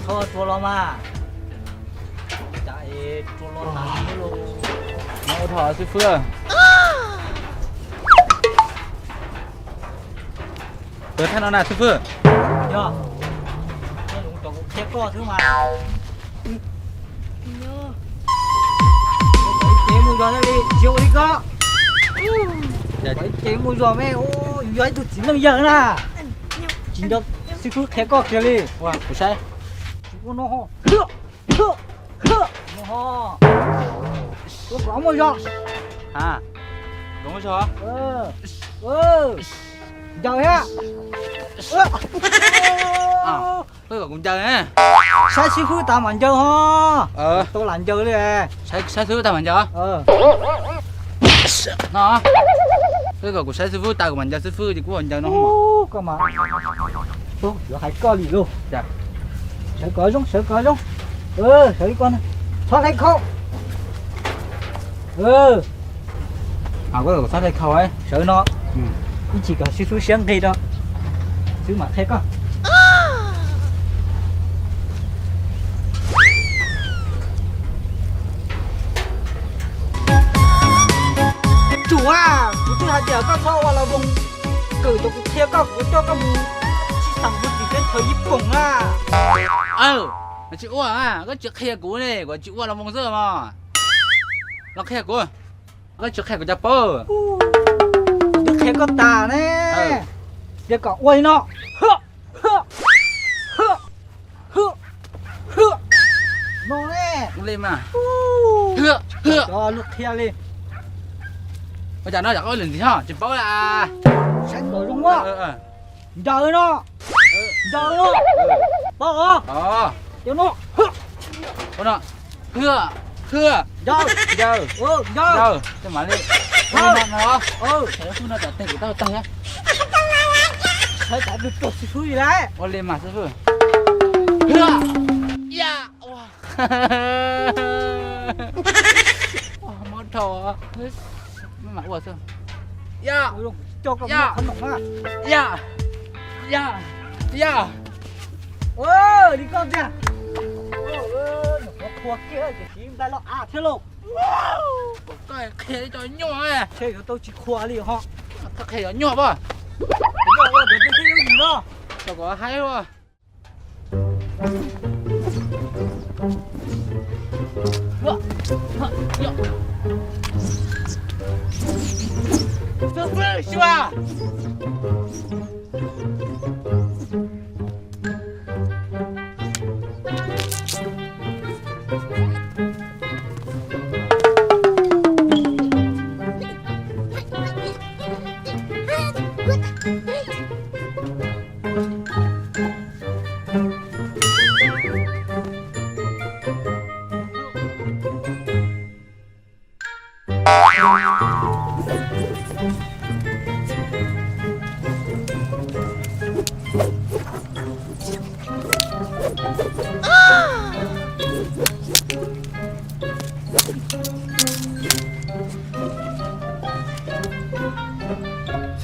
Kho rua los mas. Cas es rua los tas li lauj. Ua tsaug xib fwb. Pawg thaj no na xib fwb. Yog, cov kuv qhia koj xwb mas. Ib ce mus zog thiaj li tsis ua li koj. Ib ce mus zog me, yus yog ib tug txiv neej yawg na. Tsis nco xib fwb qhia koj kiag li. Ua kuv saib. Ua no ho. Ua kom muaj zog. A, kom muaj zog. Ncaws thiab. Koj kom kuv ncaws. Saib xib fwb tas mam ncaws ho. Tau lam ncaws li. Saib xib fwb tas mam ncaws. No, koj kom kuv saib xib fwb tas kuv mam ncaws xib fwb ces kuv ho ncaws no. Koj mas, yuav hais koj li lauj. Sawv kom zoo, sawv kom zoo. Sawv li ko, txhob hlais khau. Koj kom txhob hlais khau, sawv no. Ib chim kom xib fwb siab nqig rau, xib fwb mam qhia koj. Tsum a, kuv twb hais tias koj txhob ua los voos, kawm cov kuv qhia koj, kuv coj koj mus tsis xav mus tim teb chaws Yij Poom na. Aw, tsis ua, koj tsis qhia kuv ne, kuv tsis ua los voos xwb mas. Los qhia kuv, koj tsis qhia kuv cas paub. Twb qhia koj tas ne, tias kom ua li no. No ne. Ua li mas. Cov luag qhia li. Ua cas no yog koj lwm ntxim ho tsis paub la. Saib kom zoo a. Ncaws no. Ncaws no. Paub os. Cov no. Hwj, hwj, ncaws, ncaws, ncaws, tej mam li. Ua li no, no, no, teg kuv tau tag. Saib tas tus tuag xib fwb li lauj. Ua li mas xib fwb. Hwj, ya, ua. Mob dhau. Maj mam ua xwb. Ya, ya, ya, ya, ya. Li koj tiag. Qhuas kiag ces tsis nplai los av thiab lauj. Koj qhia li cov nyuaj, ntshe yuav tau tsis qhuas li ho. Koj qhia cov nyuaj pas. Ua cov twg thiaj yooj yim no. Cov kom haib ua. Xib fwb, xib fwb.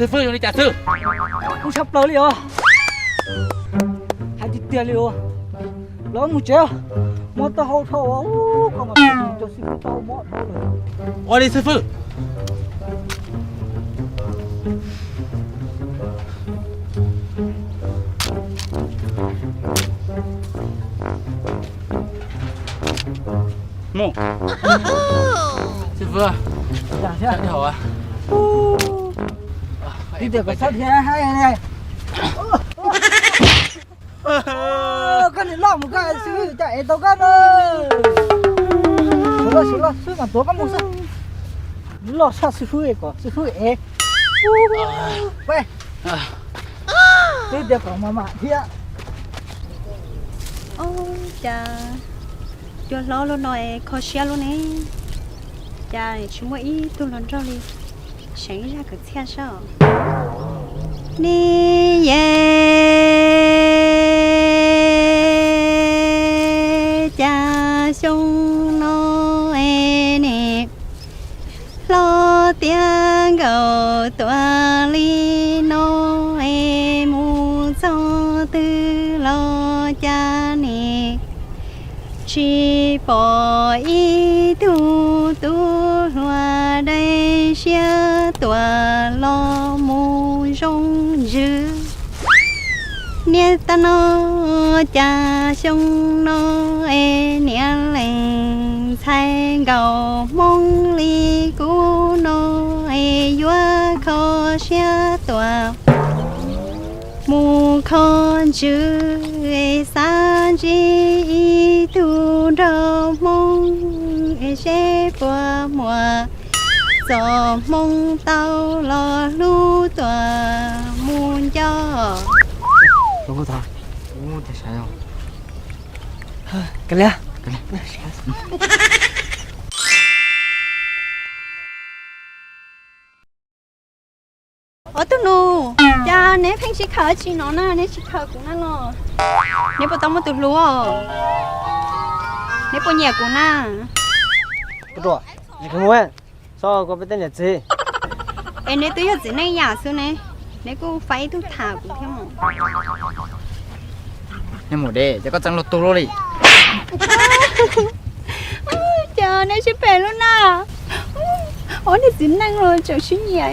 Xib fwb, zoo li cas xwb? Kub tshaj plaws li os. Hais tiag tiag li os. Los mus tsev, mob taub hau dhau, koj mas cov xib fwb taub hau mob dhau lawm. Ua li xib fwb. Mus. Xib fwb, sab dhau. Twb tias kom sab thiab hais ne. Koj niam loj mus koj xib fwb coj ev tau koj na. Sawv los, sawv los, xib fwb mam tuav koj mus xwb. Loj sab xib fwb kom xib fwb ev. Twb tias kom mam mam thiab. Ub, cas cua hlob lub no es kho siab lub ne, cas tsis muaj ib tug hluas nraug li, seev ib zaj kwv txhiaj sab os. Ni ye, cas xyoo no es nim hlob tiav nkaus tuaj li no es mus txog twg los cas nim Tsis pom ib tug tub hluas dai siab tuam los mus zoo ntsws. Niaj tab no cas xyoo no es niam leej ntxhais nkaus hmoob li kuv no es yuav kho siab tuam mus kho ntsws, xav ntsib ib tug nraug hmoob es seb puas muaj txoj hmoo tau los hlub tuam mus nco. Ob tug nus, cas neb pheej sib khaws dab tsi no na, neb tsis khaws kuv na los? Neb puas tau muaj tus hlub os? Neb puas nyiam kuv na? Txhob kov peb tej niam txiv. Es neb twb yog txiv neej yam xwb ne, neb kuj faib ib tug tham kuv thiab mas. Neb mus de, ces koj txeeb luag tug luaj li. Cas neb sib phem lub na. Ob niag txiv neej los tseem sib nyiam.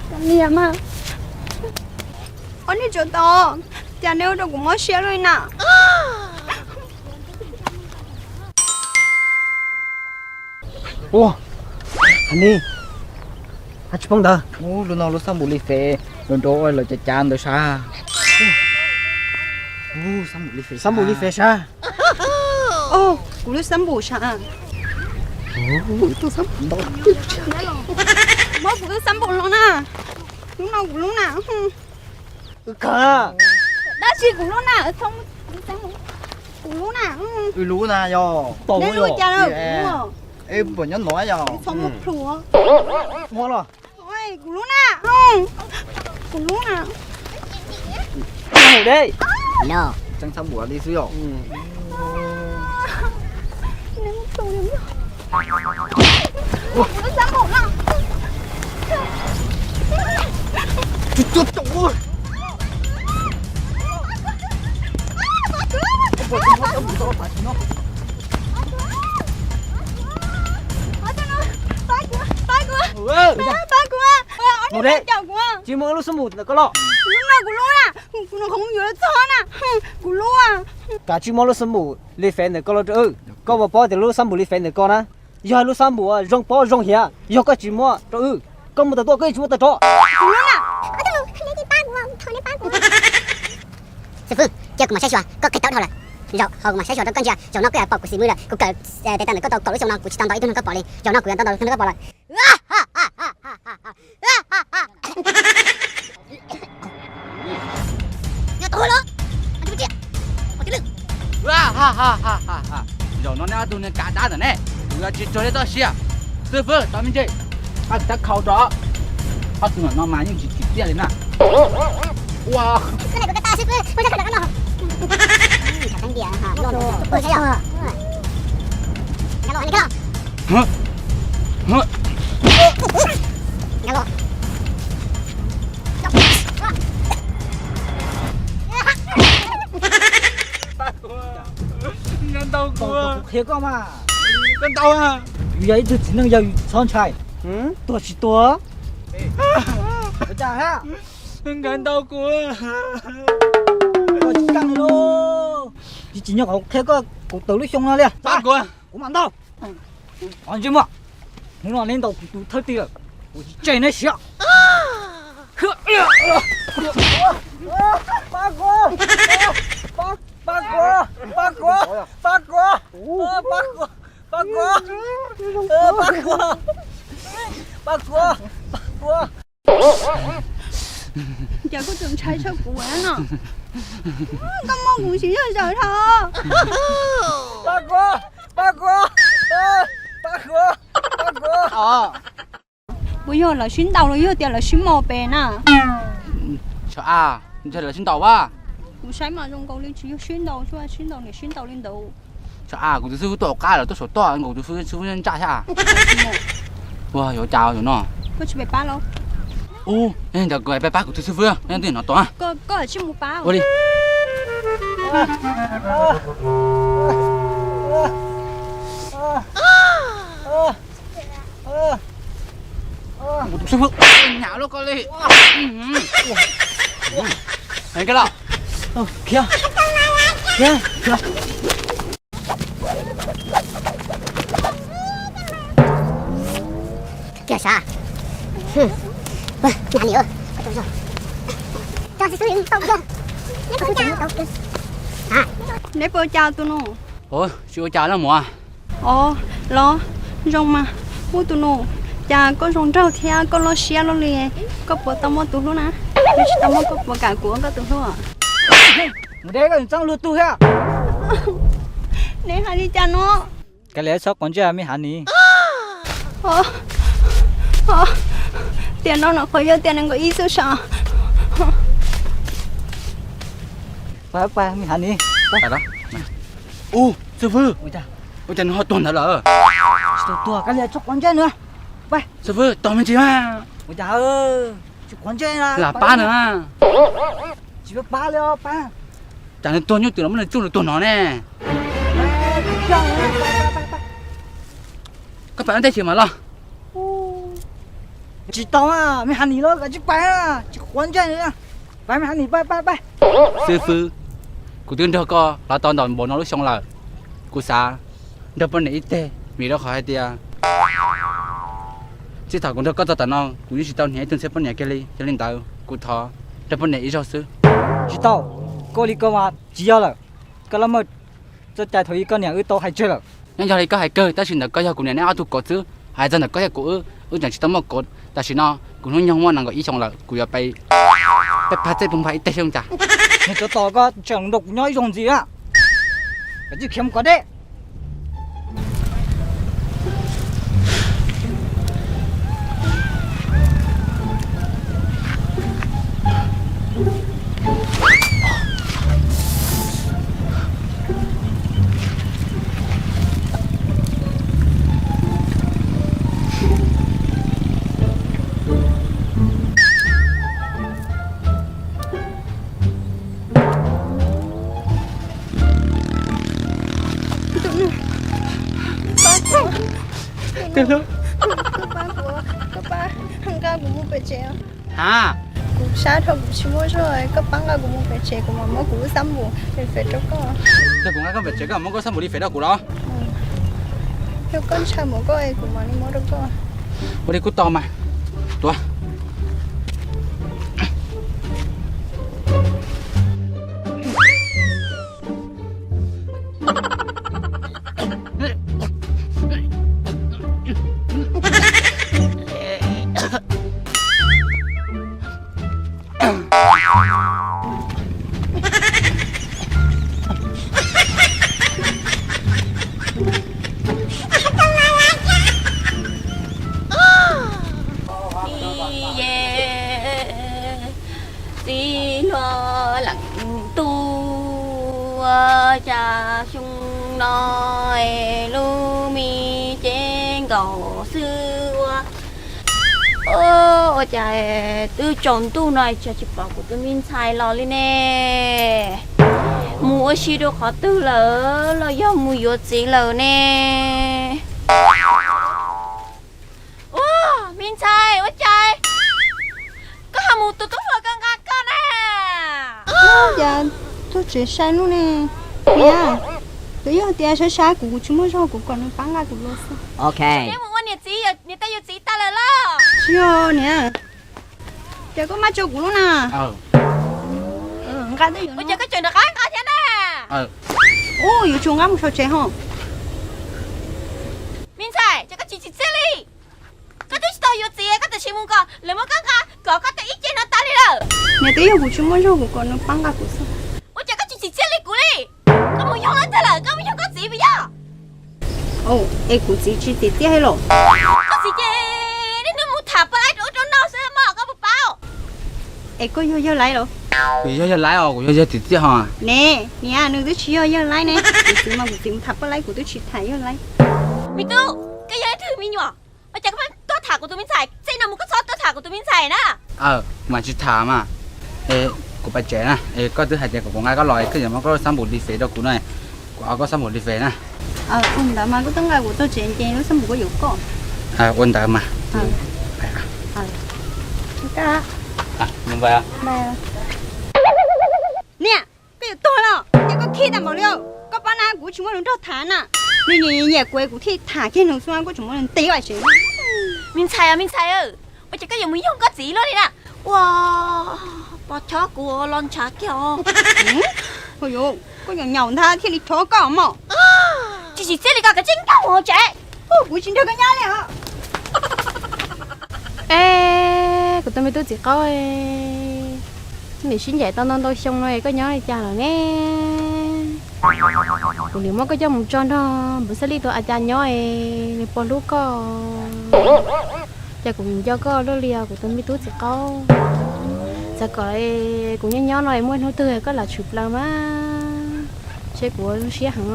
Kav liam mas. Ob niag tsov tom, cas neb ua rau kuv mob siab lub li na. Ua, Hav Nis, hab tsis poob ntawd. Ub, lub no lub xab npum li fem, nrov nrov lawv cav cav ntawd sab. Xab npum li fem sab. Kuv lub xab npum sab. Muab kuv lub xab npum los na. Lub no kuv lub na. Dab tsi kuv lub na. Kuv lub na. Lub na yog. Neb lub cas lawm? Pom nyob no yog. Txhob muab plhu. Muab los. Kuv lub na. Kuv lub na. Tseeb xab npum li xwb yog. Mus de, tsis muaj lub xab npum ntawm koj los. Kuv lub na, kuv lub na. Kuv lub. Kav tsij muab lub xab npum li fem ntawm koj los rau wb. Koj puas paub tias lub xab npum li fem ntawm koj na, yog lub xab npum zoo pob zoo hiav, yog koj tsis muab rau wb, koj muab tawm tuaj koj yeej tsis muab tawm rov. Xib fwb, cia kuv mam saib xyuas, koj qhia tau dhau lawm. Zaum ho kuv mam saib xyuas rau koj ntsia, zaum no koj yuav pom kuv xim mws lawm, kuv kawm tes taw ntawm koj tau kaum lub xyoo no kuv tsis tau ntaus ib tug neeg koj pom li, zaum no kuv yuav ntaus ntaus tus neeg koj pom lawm. Zaum no neb ob tug niag kav dab ntawm ne, kuv yuav tsis tso neb txoj sia. Xib fwb, tos me ntsis, koj tab khau rau. Ob tug no mas yeej tsis tsim txiaj li na. Ua, Nkag ntau kuv, kuv qhia koj mas. Koj ntau, yus yog ib tug txiv neej yau yus txhob ntshai. Tuag tsis tuag. Ua cas ha? Nkag ntau kuv. Koj tsis kaj li lauj. Tsis tsim nyog kuv qhia koj, kuv tawm lub xyoo no li. Pab kuv, kuv mam ntaus. Qhov ntsej muag, hnub no neb ntaus kuv tus thawj tij lawm, kuv tsis tseg neb siab. Pab kuv, pab kuv, pab kuv, pab kuv, pab kuv, pab kuv, pab kuv, pab kuv, pab kuv. Cas koj tseem ntshai tshaj kuv no? Koj muab kuv siv zog zaws dhau. Pab kuv, pab kuv, pab kuv, pab kuv. Puas yog lawv sib ntaus los yog tias lawv sib mos pes na? Tsam, ntshe lawv sib ntaus a. Kuv saib mas zoo nkaus li tsis yog sib ntaus, sib ntaus niam sib ntaus li ntawd. Tsam, kuv tus xib fwb tuaj hauv qab lawm tuaj saum toj nkaus tus xib fwb ntsaj thiab. Ua yuav cas yuav no. Koj tsis pab los? Ub, ntawd kuv pab kuv tus xib fwb, nyob twj ywm no tos. Koj tsis mus pab ua li. Kuv tus xib hwb nyam lub koj li. Heev kawg los. Khiav, khiav, khiav. Kiag sav. Nab nim, neb puas ua cas tus nus? Tsis ua cas los muam. Os, los zoo mas. Ub tus nus, cas koj zoo nraug thiab koj loj siab luaj li, koj puas tau muaj tus hlub na? Yog tsis tau muaj koj puas kam kuv ua koj tus hlub? Mus deb koj txeeb luag tug thiab. Neb hais li cas no? Kav liam, txhob quav ntsej me Hav Nis. Tiam no no qhov yog tiam nees nkaum ib xwb sav. Ua, xib fwb, ua cas nws ho tuag ntawd lawm? Tsis tau tuag, kav liam, txhob quav ntsej nws. Xib fwb, tos me ntsis mas. Ua cas tsis quav ntsej, lam pab nws. Tsis pab li os, pab. Cas nws tuag nyuj twm los muab nws tsuj nws tuag no ne. Koj pab ntej tsis mas los. Tsis tau, me Hav Nis los kav tsij pab, tsis quav ntsej. Pab me Hav Nis, pab, pab, pab. Xib fwb, kuv twb nrog koj los tau ntau npaum no lub xyoo lawm, kuv xav nrog poj niam ib teg vim rau qhov hais tias txij thaum kuv nrog koj txog tam no kuv yeej tsis tau hniav ib tug ntxhais poj niam kiag li. Yog li ntawd kuv thov nrog poj niam ib zaug xwb. Tsis tau, koj li koj mas tsis yog lawm. Koj laj maj txoj cai thaum ub koj niam wb tau hais tseg lawm. Yeej yog li koj hais kawg, tab sis ntawm koj yog kuv niam neb ob tug kauv xwb. Hais txog ntawm koj thiab kuv wb, wb tseem tsis tau muaj kauv. Tam sim no kuv hnub nyoog muaj nees nkaum ib xyoos lawm, kuv yuav pais pab txawj pab npag ib teg xwb cas. Nws tsov tom koj tseem nrog kuv nyob ib zaug ntxiv na. Kav tsij khiav mus kom deb. Koj pab kuv, koj pab nqa kuv mus pem tsev. Ha, kuv sab dhau kuv tsis muaj zog, koj pab nqa kuv mus pem tsev kuv mam muab kuv lub xab npum li fem rau koj. Yog kuv nqa koj pem tsev koj mam muab koj xab npum li fem rau kuv los? Yog koj ntshaw mus koj es kuv mam li muab rau koj. Ua li kuj tau mas. Tuav. Txiv hluas leej tub, cas xyoo no lub me cev nkaus xwb ua. Ua cas twb tsaus ntuj no tseem tsis pom kuv tus me ntxhais los li ne? Mus ua si rau qhov twg lawm los yog mus yuav txiv lawm ne? Ua, me ntxhais, ua cas koj ho mus tus tub hluas koj nqa koj na? Cas tuaj tsev sai luaj ne? Niam, twb yog tias sab sab kuv, kuv tsis muaj zog, kuv kom nws pab nqa kuv los xwb. Neb mus ua niam txiv, niam tais yuav txiv tas lawm los? Tsis yog niam. Ces koj maj tso kuv lub na. Nqa twb yuav, ua cas koj tseem rov qab nqa thiab na? Ub, yuav tsum nqa mus sau tsev ho. Me ntxhais, ces koj tsis tsim txiaj li. Koj twb tsis tau yuav txiv, koj tam sim mus kom lawv muab koj nqa kom koj tau ib ce no tas li lawm. Niam, twb yog kuv tsis muaj zog, kuv kom nws pab nqa kuv xwb. Ua cas koj tsis tsim txiaj li kuv li? Koj mus yug leej twg lawm, koj mus yug koj txiv puas yog? Es kuv txiv tsis tsim txiaj li los? Koj txiv ces niaj hnub mus tham poj laib rau ub rau no xwb mas koj puas paub? Es koj yog yawg laib los? Kuv yog yawg laib os, kuv yog yawg tsim txiaj ho. Ne, niam, nws twb tsis yog yawg laib ne. Kuv txiv mas kuv txiv mus tham poj laib, kuv twb tsis tham yawg laib. Me tub, koj yog leej twg me nyuam? Ua cas koj pheej tuaj tham kuv tus me ntxhais? Txij no mus koj txhob tuaj tham kuv tus me ntxhais na. Aw, mas tsis tham mas. Kuv pais tsev na, es koj twb hais tias kom kuv nqa koj los, koj yuav muab koj lub xab npum li fes rau kuv no, kuv ob koj xab npum li fes na. Ua ntawd mas koj twb nqa kuv tuaj tsev ces lub xab npum kuj yuav koj. Ua ntawd mas. Niam, koj yuav tuag los ces koj khib tag npaum li, koj pab na kuv tsis muaj lus nrog tham na. Nws nyiam nyiam kuv es kuv thiaj tham kiag nws xwb, kuj tsis muaj lus ntev ua tsev. Me ntxhais, me ntxhais, ua cas koj yuav mus yoog koj txiv luaj li na? Ua, pov chob kuv los ntshav kiag os. Koj nyaum nyaum ntag thiaj li chob koj mog. Tsis tsim txiaj li koj, kav tsij nkag mus hauv tsev. Kuv tsis nrog koj nyob li os. Es kuv tus me tub txiv qaub, niam sib ncaim tau ntau ntau xyoo no es koj nyob li cas lawm ne? Kuv niam muab koj coj mus tso nrog npawg Xab Lij tus a cas nyob es nws puas hlub koj, ces kuv nco koj luaj li os kuv tus me tub txiv qaub. Txawm kom kuv nyob nyob no es muaj hnub twg koj lam tshwm plaws mas, seb kuv ua zoo siab heev.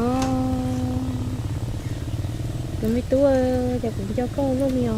Tus me tub, ces kuv nco koj luaj li os.